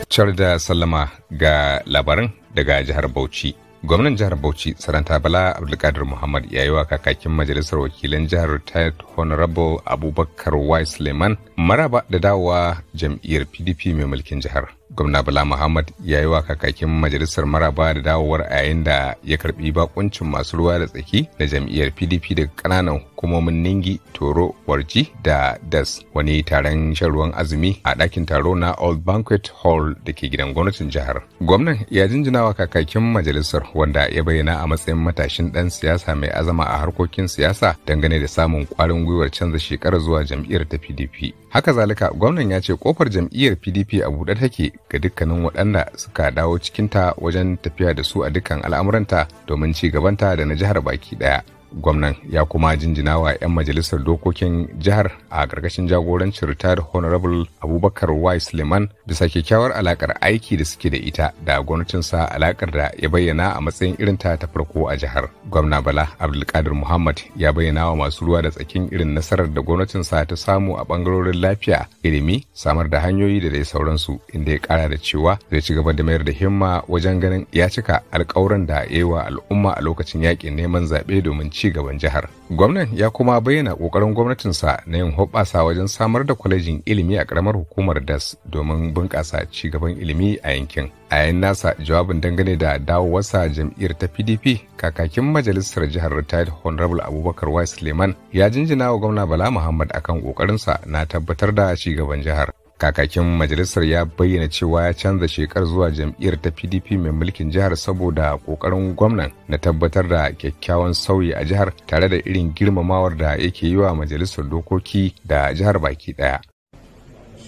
Char da sallama ga labaran daga jihar Bauchi. Gwamnan jihar Bauchi, Sanata Bala Abdulkadir Muhammad, ya yi wa kakakin majalisar wakilan jihar Retired Honorable Abubakar Y. Suleiman maraba da dawowa jam'iyyar PDP mai mulkin jihar. Gwamna Bala Muhammad ya yi wa kakakin majalisar maraba da dawowar a yayin da ya karbi bakuncin masu ruwa da tsaki na jam'iyyar PDP daga kananan hukumomin Ningi, Toro, Warji da Das, wani taron shan ruwan azumi a ɗakin taro na Old Banquet Hall da ke gidan gwamnatin jihar. Gwamnan ya jinjina wa kakakin majalisar, wanda ya bayyana a matsayin matashin ɗan siyasa mai azama a harkokin siyasa, dangane da samun kwarin gwiwar canza shekarar zuwa jam'iyyar ta PDP. Haka zalika, gwamnan ya ce kofar jam'iyyar PDP a buɗe take ga dukkanin waɗanda suka dawo cikinta wajen tafiya da su a dukkan al'amuranta domin ci gabanta da na jihar baki ɗaya. Gwamnan ya kuma jinjina wa 'yan majalisar dokokin jihar a ƙarƙashin jagorancin Retired Honorable Abubakar Y. Suleiman bisa kyakkyawar alakar aiki da suke da ita da gwamnatinsa, alakar da ya bayyana a matsayin irinta ta farko a jihar. Gwamna Bala Abdulkadir Muhammad ya bayyana wa masu ruwa da tsakin irin nasarar da gwamnatinsa ta samu a bangarorin lafiya, ilimi, samar da hanyoyi da dai sauransu, inda ya kara da cewa zai ci gaba da mayar da himma wajen ganin ya cika alkawuran da ya yi wa al'umma a lokacin yakin neman zaɓe domin ci gaban jihar. Gwamnan ya kuma bayyana ƙoƙarin gwamnatinsa na yin hoɓɓasa wajen samar da kwalejin ilimi a ƙaramar hukumar Das domin bunƙasa ci gaban ilimi a yankin. A yayin nasa jawabin dangane da dawowarsa jam'iyyar ta PDP, kakakin majalisar jihar Retired Honorable Abubakar Y. Suleiman ya jinjina wa gwamna Bala Muhammad akan ƙoƙarinsa na tabbatar da ci gaban jihar. Kakakin majalisar ya bayyana cewa ya canza shekar zuwa jam'iyyar ta PDP mai mulkin jihar saboda kokarin gwamnan na tabbatar da kyakkyawan sauyi a jihar, tare da irin girmamawar da yake yi wa majalisar dokoki da jihar baki daya.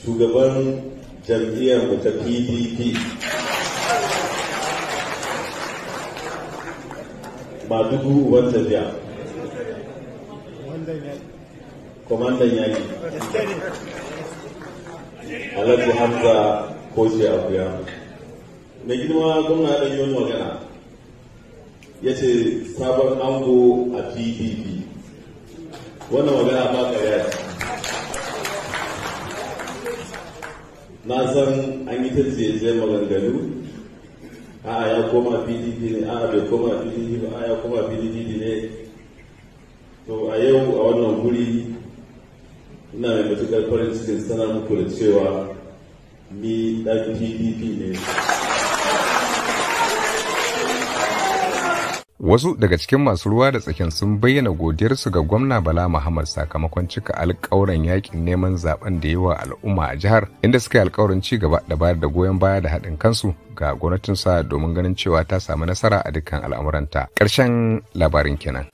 Shugaban jam'iyyar mu ta PDP, Madugu uban tafiya, kwamandan yaki, Alhaji Hamza Koshe Akuya. Mai girma gwamna ɗan yi wani magana, ya ce sabon ango a PDP. Wannan magana ba ƙarya ce. Na san an yi ta jeje maganganu, a'a ya koma PDP ne, a'a bai koma PDP ba, a'a ya koma PDP ne. To, a yau a wannan guri ina mai matuƙar farin cikin sanar muku da cewa ni ɗan PDP ne. Wasu daga cikin masu ruwa da tsakin sun bayyana godiyarsu ga gwamna Bala Muhammad sakamakon cika alkawuran yakin neman zaben da yawa al'umma a jihar, inda suka yi alkawarin ci gaba da bayar da goyon baya da haɗin kansu ga gwamnatinsa domin ganin cewa ta samu nasara a dukkan al'amuranta. Ƙarshen labarin kenan.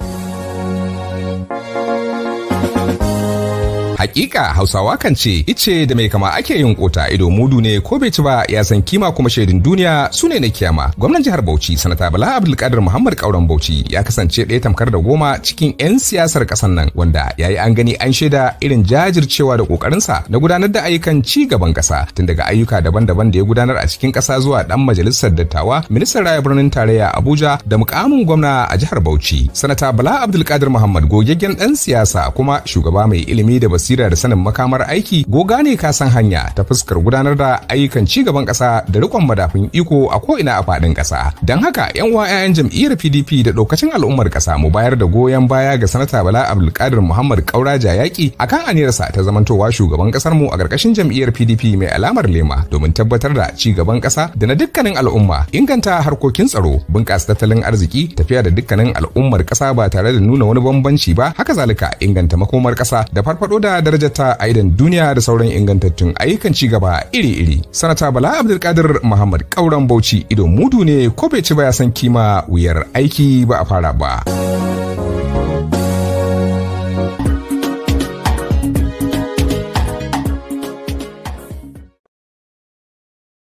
Hakika Hausawa kan ce ice da mai kama ake yin kota, ido mudu ne ko bai ci ba ya san kima, kuma shaidun duniya su ne na kiyama. Gwamnan jihar Bauchi, Sanata Bala Abdulkadir Muhammad Kauran Bauchi, ya kasance ɗaya tamkar da goma cikin 'yan siyasar ƙasar nan wanda ya yi an gani an shaida irin jajircewa da ƙoƙarinsa na gudanar da ayyukan ci gaban ƙasa, tun daga ayyuka daban-daban da ya gudanar a cikin ƙasa zuwa ɗan majalisar dattawa, ministan raya birnin tarayya Abuja da mukamin gwamna a jihar Bauchi. Sanata Bala Abdulkadir Muhammad gogaggen ɗan siyasa kuma shugaba mai ilimi da basira da sanin makamar aiki, goga ne ka san hanya ta fuskar gudanar da ayyukan ci gaban ƙasa da rikon madafun iko a ko'ina a faɗin ƙasa. Don haka, yan uwa 'ya'yan jam'iyyar PDP da ɗaukacin al'ummar ƙasa, mu bayar da goyon baya ga Sanata Bala Abdulkadir Muhammad Kaura Jayaki akan aniyarsa ta zamantowa shugaban ƙasar mu a ƙarƙashin jam'iyyar PDP mai alamar lema, domin tabbatar da ci gaban ƙasa da na dukkanin al'umma, inganta harkokin tsaro, bunƙasa tattalin arziki, tafiya da dukkanin al'ummar ƙasa ba tare da nuna wani bambanci ba, haka zalika inganta makomar ƙasa da farfaɗo da darajarta a idon duniya da sauran ingantattun ayyukan ci gaba iri-iri. Sanata Bala Abdulkadir Muhammad Kauran Bauchi, ido mudu ne ko bai ci ba ya san kima, wuyar aiki ba a fara ba.